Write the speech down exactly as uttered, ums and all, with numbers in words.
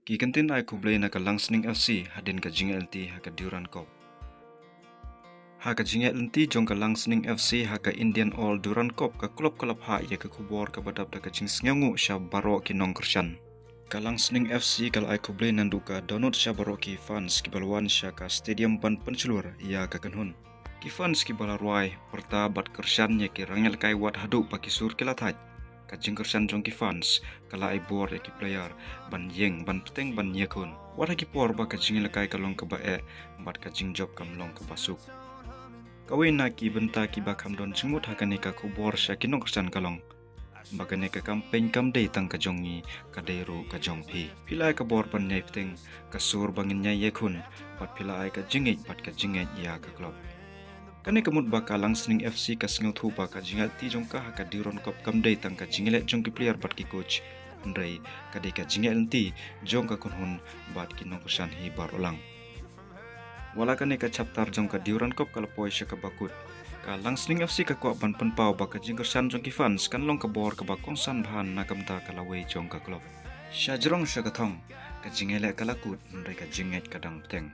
Ki kyntien ai khublei na ka Langsning F C hadien ka jingïaid lynti ha ka Durand Cup. Ha ka jingïaid lynti jong ka Langsning F C ha ka Indian All Durand Cup, ka club ka la phah ïa ka khubor kaba dap da ka jingsngewnguh sha baroh ki nongkyrshan. Ka Langsning F C ka la ai khublei naduh ka dohnud sha baroh ki fans kiba la wan sha ka stadium ban pynshlur ïa ka kynhun. Ki fans kiba la rwai, pyrta bad kyrshan ïa ki rangïalehkai wat haduh ba ki sur ki la thait. Ka jingkyrshan jong ki fans ka la ai bor ïa ki player ban ïeng, ban bteng, ban ïakhun. Wat ha ki por ba ka jingïalehkai ka long kaba eh bad ka jingjop kam long kaba suk. Kawei na ki bynta kiba kham don jingmut ha kane ka khubor sha ki nongkyrshan ka long ba kane ka campaign kam dei tang ka jong ngi, ka dei ruh ka jong phi. Phi la ai ka bor ban ïai bteng, ka sur ba ngin ïai ïakhun, bad phi la ai ka jingngeit bad ka jingngeit ïa ka club. Kane ka mut ba ka Langsning F C ka sngewthuh ba ka jingïaid lynti jong ka ha ka Durand Cup kam dei tang ka jingïaleh jong ki player bad ki coach, hynrei ka dei ka jingïaid lynti jong ka kynhun bad ki nongkyrshan hi baroh lang. Wat la kane ka chapter jong ka Durand Cup ka la poi sha kaba kut, ka Langsning F C ka kwah ban pynpaw ba ka jingkyrshan jong ki fans kan long ka bor kaba kongsan bha na ka bynta ka lawei jong ka club. Sha jrong sha ka thong, ka jingïaleh ka la kut, hynrei ka jingngeit ka dang bteng.